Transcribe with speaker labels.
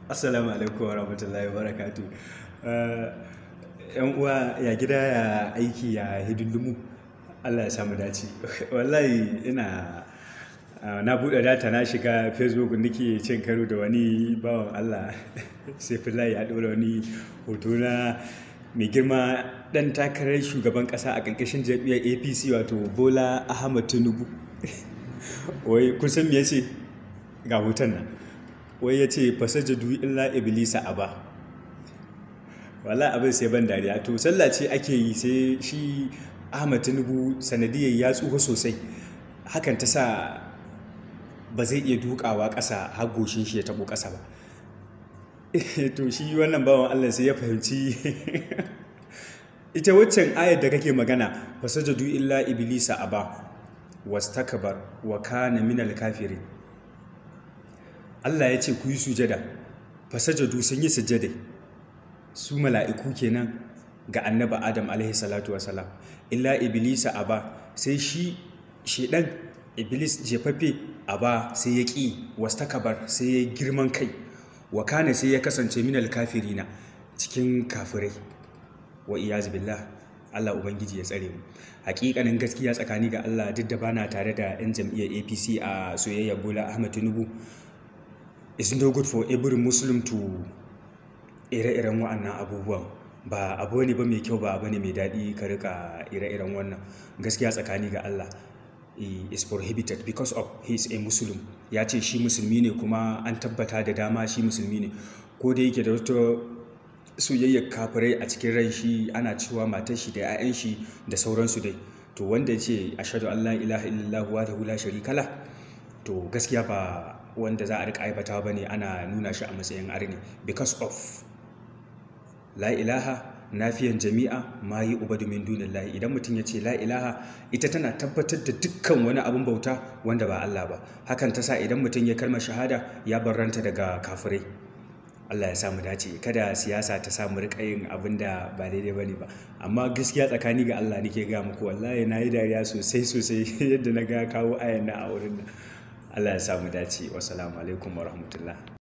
Speaker 1: Assalamu alaikum wa rahmatullahi wa barakatuh. Yan uwa, ya gida, ya aiki, ya hidindimu? Allah ya samu dace. Wallahi ina na buɗe data, na shiga Facebook, nake cin karo da wani bawan Allah Saifullahi, ya ɗora wani hoto na mai girma ɗan takarar shugaban ƙasa a ƙarƙashin jam'iyyar APC, wato Bola Ahmad Tinubu. Wai kun san me ya ce? Ga hoton nan. Wai ya ce, "Fasajadu illa iblisa aba." Wallahi abin sai ban dariya. To, sallah ce ake yi, sai shi Ahmad Tinubu sanadiyar ya tsufa sosai. Hakan ta sa ba zai iya dukawa ƙasa har goshin shi ya taɓo ƙasa ba. To, shi wannan bawan Allah sai ya fahimci ita waccan ayar da kake magana, "Fasajadu illa iblisa aba wastakbar wa kana minal kafirin." Allah ya ce ku yi sujada. Fasajadu, sun yi sujada. Su mala'iku kenan, ga Annabi Adam alaihi salatu wasalam. Illa iblisa aba, sai shi shedan Iblis jefaffe, aba, sai ya ƙi, wastakbar, sai ya girman kai, wa kana, sai ya kasance, minal kafirina, cikin kafirai. Wa iyaz billah, Allah Ubangiji ya tsare mu. Hakikanin gaskiya, tsakani ga Allah, duk da bana tare da 'yan jam'iyyar APC a soyayyar Bola Ahmed Tinubu, it's no good for every Muslim to ire-iren wa'annan abubuwan. Ba abu ne ba mai kyau, ba abu ne mai daɗi ka rika ire-iren wannan. Gaskiya tsakani ga Allah is prohibited because of he is a Muslim. Ya ce shi musulmi ne, kuma an tabbata da dama shi musulmi ne. Ko da yake da wata soyayyar kafirai a cikin ran shi, ana cewa matar shi da 'ya'yan shi da sauransu dai. To, wanda ya ce "Ashhadu an la ilaha illallah wahdahu la sharika lah", to gaskiya ba wanda za a rika aibata ba ne ana nuna shi a matsayin arni, because of la ilaha nafiyan jami'a ma yi ubadu min dunillahi. Idan mutum ya ce la ilaha, ita tana tabbatar da dukkan wani abin bauta wanda ba Allah ba. Hakan ta sa idan mutum ya kalmar shahada, ya barranta daga kafirai. Allah ya samu dace. Kada siyasa ta samu rika yin abin da ba daidai bane ba. Amma gaskiya tsakani ga Allah nake ga muku, wallahi na yi dariya sosai sosai yadda na ga kawo ayan nan a wurin nan. Allah ya samu dace. Wassalamu alaikum wa rahmatullah.